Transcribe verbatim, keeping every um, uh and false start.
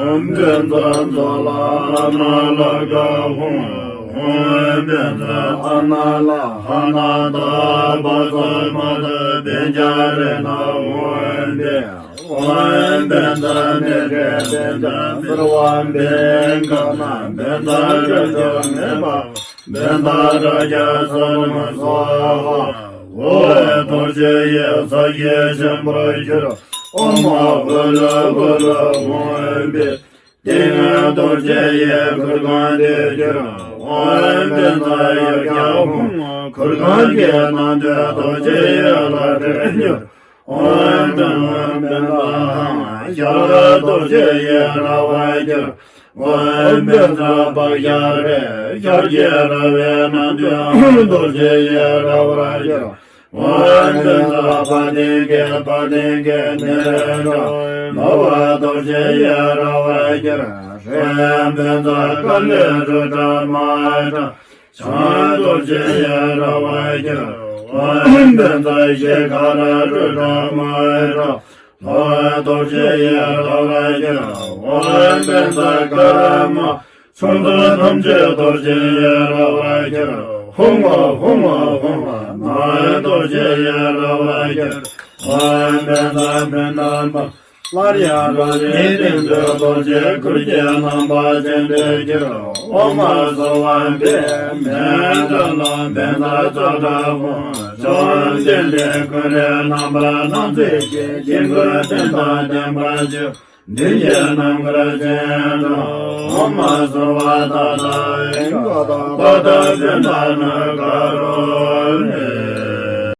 བན་ཛ་ཛ་ལ་ཨ་ན་ལ་ག་ཧུང་། ཧུང་བན་ཛ་ཨ་ན་ལ་ཧ་ན་ད་བ་ཛ་མ་ད་བན་ཇ་རེ་ན་ཧུང་བན། ཧུང་བན་ཛ་མེ་རེ་བན་ཛ་སརྦ་བན་ག་ན་བན་ཛ་ར་ཇ་མེ་བ་བན་ཛ་ར་ཇ་སརྦ་སྭཱ་ཧཱ། ཨོ་རྡོ་རྗེ་ཡི་ས་གཞི་ཆེན་པོར་གྱུར། ཨོཾ་ཧུ་ལུ་ཧུ་ལུ་ཧུང་བན། ཏིང་ངེ་འཛིན་རྡོ་རྗེ་ཡི་གུར་ཁང་དུ་གྱུར། ཨོཾ་བན་ཛ་ཡབ་བརྒྱ་ཧཱུྃ། གུར་ཁང་གི་ནང་དུ་རྡོ་རྗེ་ཡི་ལྷ་སྲིན་གྱུར། ཨོཾ་བན་ཛ་ཧཱུྃ། ཤར་རྡོ་རྗེ་ཡི་ར་བར་གྱུར། ཨོཾ་བན་ཛ་བྷཱུ་ཤ་རེ། ཤར་གྱི་ར་བའི་ནང་དུ་རྡོ་རྗེ་ཡི་ར་བར་གྱུར། ཨོཾ་བན་ཛ་བ་ཏིང་གེ་བ་ཏིང་གེ་ནེ་རེ་ཏྲ། ནོར་བུ་རྡོ་རྗེ་ཡི་ར་བར་གྱུར། ཧྲཱིཿ་བན་ཛ་ཀ་ལི་རུ་ཏྲ་མ་ཧཱ་ཏྲ། ཕྱག་རྡོ་རྗེ་ཡི་ར་བར་གྱུར། ཨོཾ་བན་ཛ་ཤེ་ཁ་ར་རུ་ཏྲ་མ་ཧཱ་ཏྲ། ལྷོ་རྡོ་རྗེ་ཡི་ར་བར་གྱུར། ཨོཾ་བན་ཛ་ཀ་ར་མ། ཕྱོགས་བཅུ་ཐམས་ཅད་རྡོ་རྗེ་ཡི་ར་བར་གྱུར། ཧཱུྃ་ཧཱུྃ་ཧཱུྃ། ནཱ་རྡོ་རྗེ་ཡི་ར་བར་གྱུར། ཨོཾ་བན་ཛ་བན་ཛ་མ། སླར་ཡང་རང་རིག་སྟེང་དུ་རྡོ་རྗེ་གུར་གྱི་རྣམ་པ་ཅན་དུ་གྱུར། ཨོཾ་སྭ་བྷཱ་ཧཱ་མེ་ཏྲ་ལ་བན་ཛ་ཙཀྲ་ཧཱུྃ། བཅོམ་ལྡན་འདས་གུ་རུའི་རྣམ་པར་སྣང་མཛད་ཀྱི་དཀྱིལ་འཁོར་སྤྲིན་དང་ལྡན་པར་གྱུར། མདུན་གྱི་རྣམ་དཀར་ཅན་དུ་ཨོཾ་སརྦ་ཏ་ཏ་ཨིཾ་ག་ཏ་པ་ཏ་བན་དྷ་ན་ཀ་རོ་མི།